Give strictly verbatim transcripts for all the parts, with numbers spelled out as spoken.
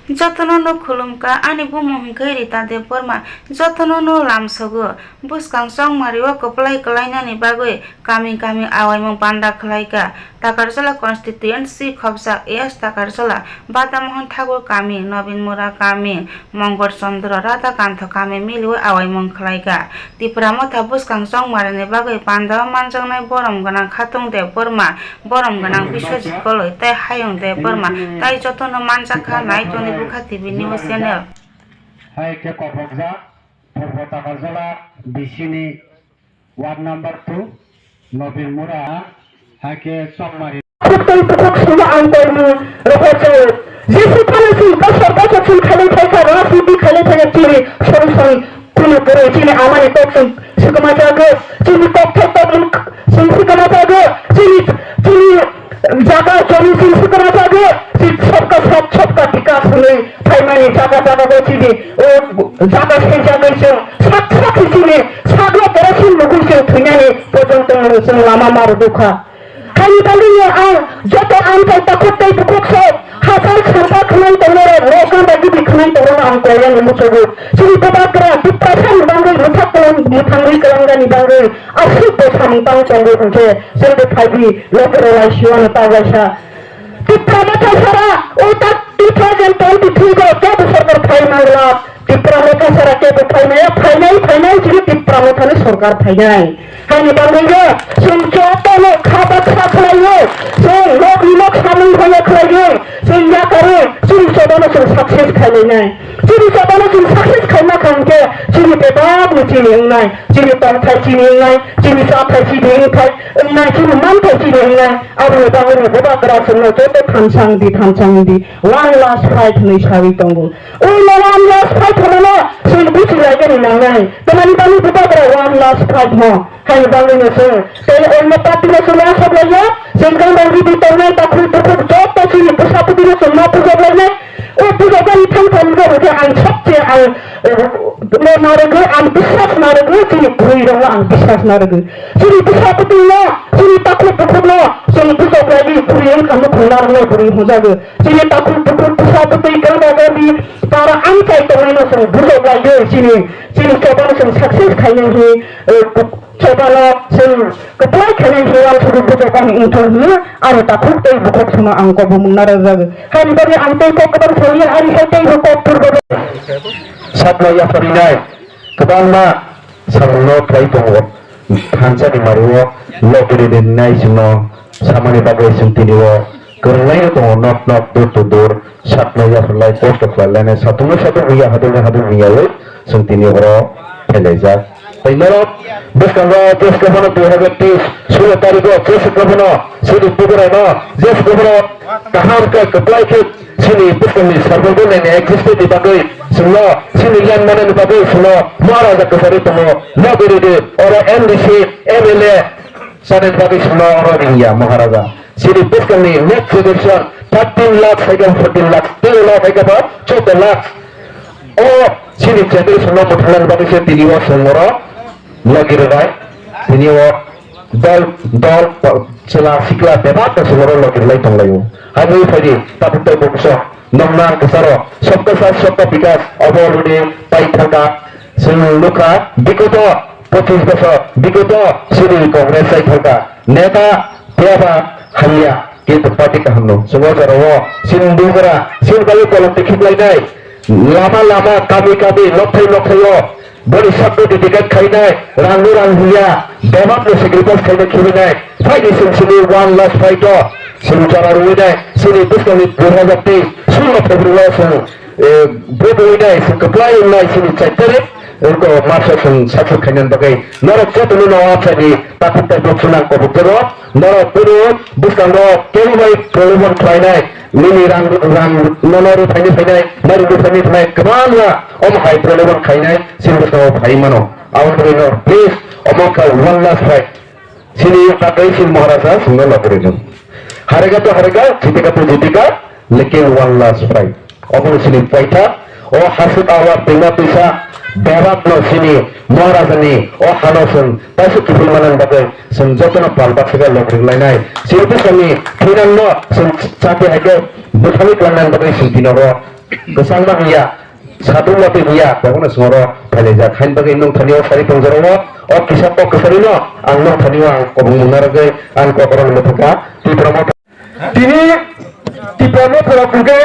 Jotono no khulumkha, ani bumung hwnkhe Rita Debbarma. Jotono no lamsogo. Bwskang chongmari o kwplai kwlainani bagwi kami kami awaimung panda khwlaikha. Takarjala constituency khopjak S Takarjala, Badamohon Thakur kami, Nobin Mura kami, Mongol Chandra, Radha Kantha kami miliwi awaimung khwlaikha. Tipra Motha bwskang chongmarini bagwi pandao manjaknai borom gwnang Khatung Debbarma, borom gwnang Biswajit Koloi tei Hayung Debbarma tai jotono manjakha nai toni Bukha T V news channel. Hai khe kokrokjak Purbo Takarjala B C ni ward number two Nobin Mura hai khe Chongmari. Khuk tei bukhuk sima ang koimung rohorjao. Jesi phano chini bosor bosor chini khailai phaikha, rajniti khailai phaikha chini solution kunu kwrwi chini amani kok chwng swkama jago, chini kok thai kok mung chwng swkama jago, chini, chini jaga jomi chwng swkama jago, chini sabka sath sabka bikas hwnwi phaimani jaga jaga bo chini o jaga swijagwi chwng sak sak chini sagro borok chini nugwi chwng thwinani pojonto chwng lama maru dukha. Haini bagwi no ang joto ang tei takhuk tei bukhuk se hachal sangka khwnai tongnai rok, rok ganda gidi khwnai tongnai ang koyang muchugo. Chini bubagra Tiprasa ni bagwi mwthak kwlang, mwthangwi kwlangnani bagwi aswk bo samung tang tongo hwnkhe chwng bo phaibi loge rwlai siwano ta waisa. Tipra Motha sara o ta two thousand twenty-three go kebo sorkar phai mangla. Tipra Motha sara kebo phaimaya, phainai, phainai, chini Tipra Mothani sorkar phainai. Haini bagwi no chwng jotono kha baksa khlaio, chwng nokni nok samung haya khlaio, chwng yakari, chini jotono chwng success khailainai. Chini jotono chwng success khaima kha hwnkhe chini bebak ni chini wngnai, chini tongthai chini wngnai, chini chathai chini wngthai wngnai, chini manthai chini wngnai. Aboni bagwi no bubagra chwngno joto thansa wngdi, thansa wngdi, one last fight hwnwi sawi tongo. O mama ang last fight hwnmano chwng buchi laigani nangnai. Tamani bangwi bubagra ang last fight hwn. Haini bangwino chwng tei onno party no chwng asok laiya. Chwng gangdang ridi tongnai takhuk bukhuk joto chini bwsa bwtwino chwng ma pujok lainai. O pujok gani thang thang wngkha hwnkhe ang sabse ang, eh, no narwgwi, ang biswas narwgwi, chini bwrwi rokno ang biswas narwgwi. Chini bwsa bwtwino, chini takhuk bukhukno chwng bujok laigwi bwrwi wngkha nukhung narwknai bwrwi hwnjago. Chini takhuk bukhuk bwsa bwtwi gangba gangbi para amchai tongnaino chwng bujok laigwi chini, chini chobano chwng success khainai hinwi, eh, chobano chwng kwplai khainai hinwi uansukgwi bujok ani wngthok hinwi ani takhuk tei bukhuk songno ang kobomung narwkjago. Haini bagwi ang tei kok kwbang saliya, ani hai tei bo kok purbo. Sakno yapharinai kwbangma samungno khlai tongo. Thansa ni mari o logiri rinai chwngno samani bagwi chwng tini o kwrwnglaino tongo, nok nok, door to door, sakno yapharlai, kosto khlailai, satungno satung wngya, hadungno hadung wngyawi chwng tini oro phailaijak. Tei norok bwskango je se kwbano dui hazar teis sulo tariko je se kwbano chini pukurano je se kwbano kaham khe kwplai khe chini bwskangni survival ni existence ni bagwi chwngno chini yang manani bagwi chwngno Maharaja kwchari tongo. Nogwi ridi oro M D C, M L A, Chani bagwi songno oro ringya Maharaja. Chini bwskangni next generation thirteen lakh hai khe fourteen lakh, twelve lakh hai khe ba chwddo lakh. O chini generation no mwthangna bagwi se tini o song oro logi rwnai. Tini o dol, dol, chwla sikla bebak no song oro logi rwnai tonglaio. Hai bai phaidi tabuk tei bukso nongna ang kwcharo. Sabka sath, sabka bikas, obo rwdi pai thangkha. Chwng nukha, bikoto pochis bosor, bikoto chini Congress chai thangkha. Neta phiya ba hamya, kintu party kaham no. Chwng o jora o chini bugra, chini bagwi kolom tikhiklainai, lama lama, kami kami, nokthai nokthai o boni sakno dedicate khainai, rang no rang huya, bebak no sacrifice khainai khirinai. Phaidi chwng chini one last fight o chwng jora rwinai, chini bwskangni dui hazar teis, sullo February o chwng, eh, vote rwinai, chwng kwplai wngnai chini chai tarik. Wngkha o masa chwng saksa khainani bagwi norok jotono no o phaidi takhuk tei bukhuno ang kobok jago. Norok bono bwskango kebo bai prolobon khlainai, nini rang, rang nono rw phainai phainai, mari rw phainai phainai kwbangma omo hai prolobon khlainai chini bwskango phai mano. Aboni bagwi no please omo kha one last fight. Chini bagwi chini Maharaja chwngno logi rwdi. Harega to harega, jitika to jitika, lekin one last fight. Obo chini poitha, o hasuk awar twima twisa bebak no chini Maharaja ni o hano chwng paisa kiphil manani bagwi chwng jotono pal baksa khe log ringlainai. Chini bwskanni thwinang no chwng chati hai khe bwthangwi twlangnani bagwi chwng tini oro Kwchangma wngya, satung watwi wngya, bobono chwngno phailajak. Haini bagwi nwng thani o sari tongjago, o kisa kok kwthwrwino ang nwng thani o ang kobong mung narwgwi ang kokrok mwthangkha. Tipra Motha, tini Tipra Motha rok hwnkhe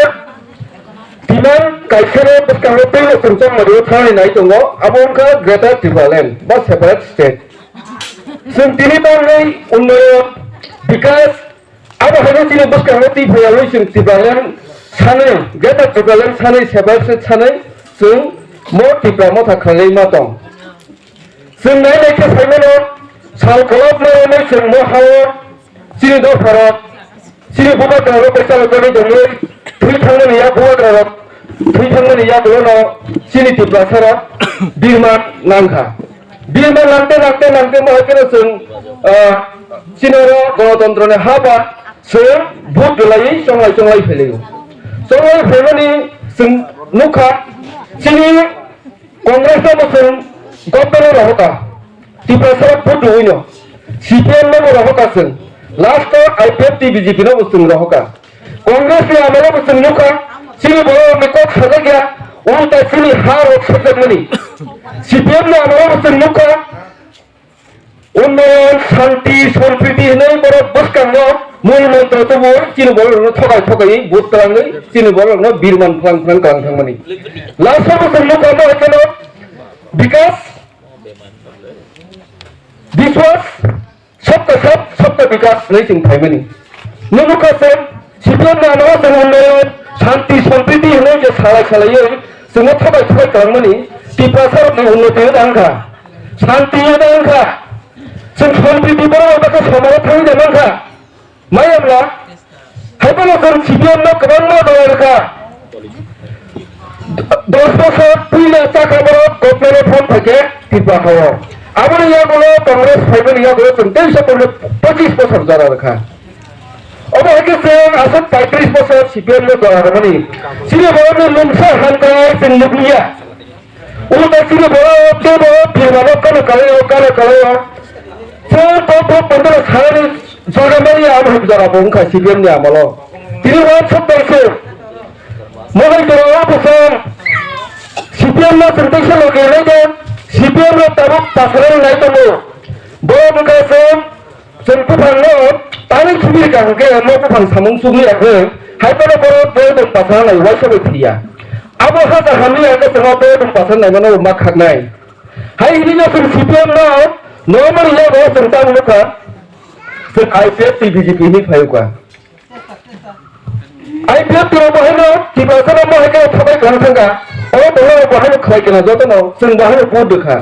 demand kaisano bwskango teibo chwng chongmani thangwi nai tongo, abo wngkha Greater Tipraland ba separate state. Chwng tini tongwi unnoyon, bikas, abo haino chini bwskango twi phaiyawi chwng Tipraland sanwi, Greater Tipraland sanwi, separate state sanwi chwng mo Tipra Motha khlaiwi ma tong. Chwng nai nai khe sai mano, sal kolok ma romwi chwng mo hao chini dopharok, chini bubagrarok bai chalokjagwi tongwi thwi thangmani yak bubagrarok thwi thangmani yagulono chini Tiprasarok birman nangkha. Birman nangte nangte nangte mo hai kheno chwng, ah, chini oro gonotontroni ha ba chwng vote rwlaiwi chonglai chonglai phailaio. Chonglai phaimani chwng nukha chini Congress no bo chwng government o rohorkha, Tiprasa rok vote rwino, C P M no bo rohorkha chwng, last o I P F T B J P no bo chwng rohorkha. Congress ni amolo bo chwng nukha, chini borok rokni kok sajak ya, ulta chini ha rok sokjakmani. C P M ni amolo bo chwng nukha, Unnoyon, shanti, sampriti hinwi borok bwskango mul montro tubu chini borok rokno thokai thokai vote twlangwi chini borok rokno birman phlang phlang twlang thangmani. Last o bwswk nukha no haikhe no bikas, biswas, sabka sath, sabka bikas hinwi chwng phaimani. Nukha se, C P M ni amalo chwng unnoyon, shanti, sampriti hinwi je salai salaiwi chwngno thobai thobai kwrwngmani, Tiprasa rokni unnoti wngkha, shanti wngkha, chwng sampriti borok bai khe somaro thangwi de mankha. Mayamla, haiphano chwng C P M no kwbangma dola rwkha. Dos bosor puila chakha borok government o phone phaikhe Tripura hao. Aboni yagulo Congress phaimani yagulo chwng teisa pochis bosor jora rwkha. Obo hai khe chwng aswk paitris bosor C P M no jora rwmani. Chini borokni mungsa hamkrai chwng nukliya. Ulta chini borok teibo birmano kano kalaio, kano kalaio. Chwng kok kok pondro salani jora mani abo hai jora bo wngkha C P M ni amolo. Tini wansuk bai se. Mohai jora o bwswng C P M no chwng teisa logi nai de. C P M no tabuk pasarani nai tongo. Borok wngkha chwng Chwng buphangno tani khibir kaham khe mo buphang samung chukliya khe, hai phano borok boyodong pasarnai uaisa bai phiya. Abo hajar hamliya khe chwngno boyodong pasarnaimano ma khaknai. Hai hinwi no chwng C P M no normal yago chwng tamo nukha. Chwng I P F T B J P hinwi phayokha. I P F T rok bo haino Tiprasa no bo hai khe thabai kwrwng thangkha. Oro borok rok bo haino khwlai kena jotono chwng bo haino vote rwkha.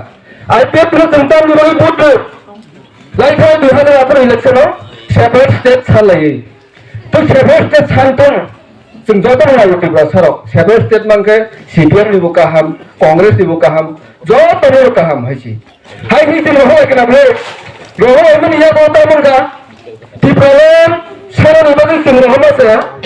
I P F T no chwng tamni bagwi vote rw. Laithai dui hajar atharo election o separate state san laiwi. To separate state san tong chwng jotono naiwi Tiprasa rok. Separate state mankhe C P M ni bo kaham, Congress ni bo kaham, jotono kaham hai se. Hai hi chwng rohor kena bwlai. Rohor mani yago ta mangka. Tipraland sarani bagwi chwng rohorma se.